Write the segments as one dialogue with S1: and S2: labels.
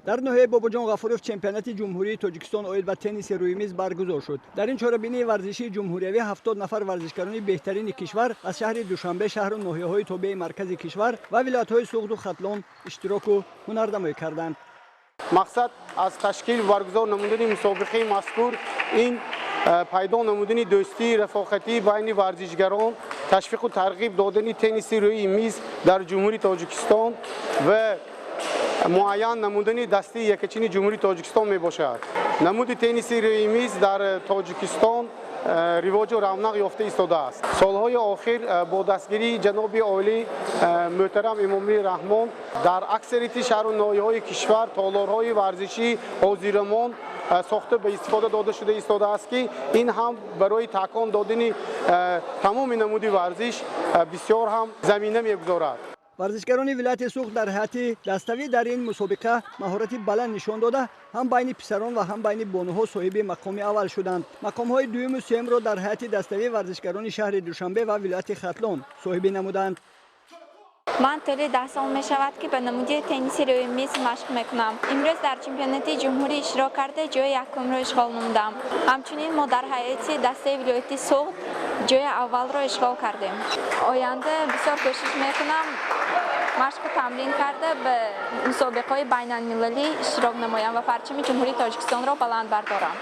S1: Дар ноҳияи Бобоҷон Ғафуров чемпионати Ҷумҳурии Тоҷикистон оид ба тенниси рӯи миз баргузор шуд. Дар ин чорабинии варзишии ҷумҳуриявӣ 70 нафар варзишгарони беҳтарини кишвар аз шаҳри Душанбе, шаҳру ноҳияҳои тобеи маркази кишвар ва вилоятҳои Суғду Хатлон иштироку ҳунарнамоӣ карданд.
S2: Мақсад аз ташкил баргузор намудани мусобиқаи мазкур ин пайдо намудани дӯстии рафоқатӣ байни варзишгарон, ташвиқу тарғиб додани тенниси рӯи миз дар Ҷумҳурии Тоҷикистон ва муайян намудани дастаи якачини Ҷумҳурии Тоҷикистон мебошад. Намуди тенниси рӯи миз дар Тоҷикистон ривоҷу равнақ ёфта истодааст. Солҳои охир бо дастгирии ҷаноби олӣ муҳтарам Эмомалӣ Раҳмон дар аксарияти шаҳру ноҳияҳои кишвар толорҳои варзишӣ ҳозирамон сохта ба истифода дода шуда истодааст, ки ин ҳам барои такон додани тамоми намуди варзиш бисёр ҳам замина мегузорад.
S1: Варзишгарони вилояти Суғд дар ҳайати даставӣ дар ин мусобиқа маҳорати баланд нишон дода, ҳам байни писарон ва ҳам байни бонуҳо соҳиби мақоми аввал шуданд. Мақомҳои дуюму сеюмро дар ҳайати даставӣ варзишгарони шаҳри Душанбе ва вилояти Хатлон соҳибӣ намуданд.
S3: Ман тӯли 10 сол мешавад, ки ба намуди тенниси рӯи миз машқ мекунам. Имрӯз дар чемпионати ҷумҳурӣ иштирок карда, ҷои якумро ишғол намудам. Ҳамчунин мо дар ҳайати дастаи вилояти Суғд ҷои аввалро ишғол кардем. Оянда бисёр кӯшиш мекунам, машқу тамрин карда, ба мусобиқаҳои байналмилалӣ иштирок намоям ва парчами Ҷумҳурии Тоҷикистонро баланд бардорам.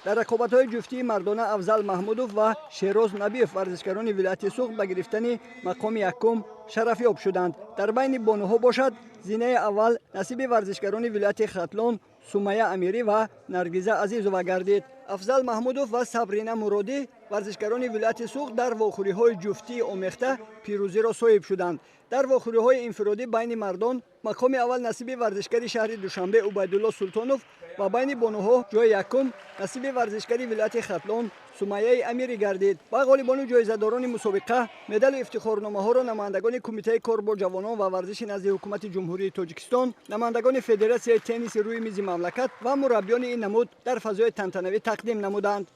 S1: Дар рақобатҳои ҷуфтии мардона Афзал Маҳмудов ва Шероз Набиев, варзишгарони вилояти Суғд, ба гирифтани мақоми якум шарафёб шуданд. Дар байни бонуҳо бошад, зинаи аввал насиби варзишгарони вилояти Хатлон Сумая Амирӣ ва Наргиза Азизова гардид. Афзал Маҳмудов ва Сабрина Муродӣ, варзишгарони вилояти Суғд, дар вохӯриҳои ҷуфтии омехта пирӯзиро соҳиб шуданд. Дар вохӯриҳои инфиродӣ байни мардон мақоми аввал насиби варзишгари шаҳри Душанбе Убайдулло Султонов ва байни бонуҳо ҷои якум насиби варзишгари вилояти Хатлон Сумайяи Амирӣ гардид. Ва ғолибону ҷоизадорони мусобиқа медалу ифтихорномаҳоро намояндагони Кумитаи кор бо ҷавонон ва варзиши назди Ҳукумати Ҷумҳурии Тоҷикистон, намояндагони Федератсияи тенниси рӯи мизи мамлакат ва мураббиёни ин намуд дар фазои тантанавӣ тақдим намуданд.